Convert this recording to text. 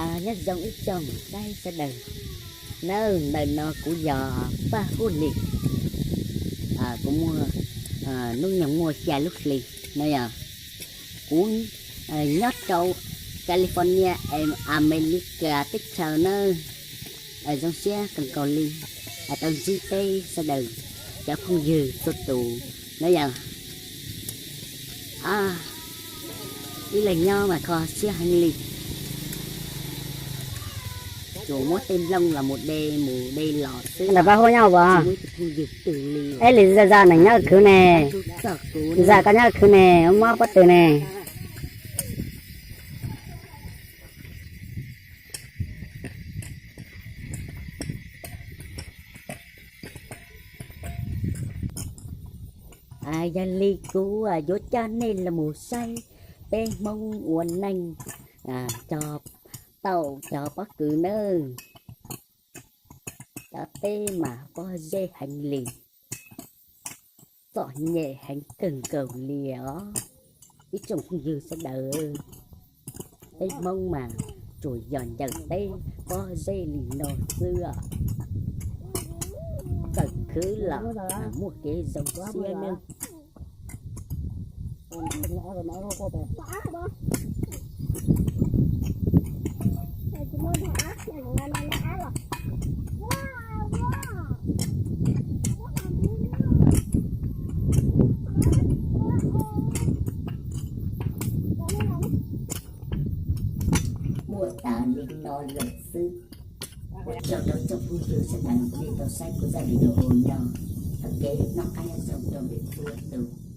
Nyob zoo ib tsoom saib sawv daws, nawb, ntawm no kuv yog Paj Huj Lis. Kuv muaj, hnub nyoog muaj xya lub hli no yog kuv nyob rau California, Amelikas teb chaws nawb. Zoo siab kawg nkaus li tau ntsib peb sawv daws cov phooj ywg txhua tus nawb yog. Ib leeg nyob mas kho siab heev li. Tsuas muab tej nplooj los mus de mus de los xwb. Ntawm Paj Huj nyob ua, ib leeg zaj zaj neeg nyob khwv ne. Zaj koj nyob khwv ne, mob pob tw ne. Yog li kuv yuav coj nej los mus saib peb Hmoob ua neej, cog tauj cog pob kws nawb. Cov teb mas pob zeb heev li, txom nyem heev kawg nkaus li os. Ib tsoom phooj ywg sawv daws, peb Hmoob mas tsuas yog ncaws teb pob zeb li no xwb os. Txawm khwv los muaj kev zoo siab nawb. Muaj tas li no lawm xwb. Ua tsaug rau tsoom phooj ywg sawv daws nej tau saib kuv zaj video no. Ua kev noj qab nyob zoo rau nej txhua tus.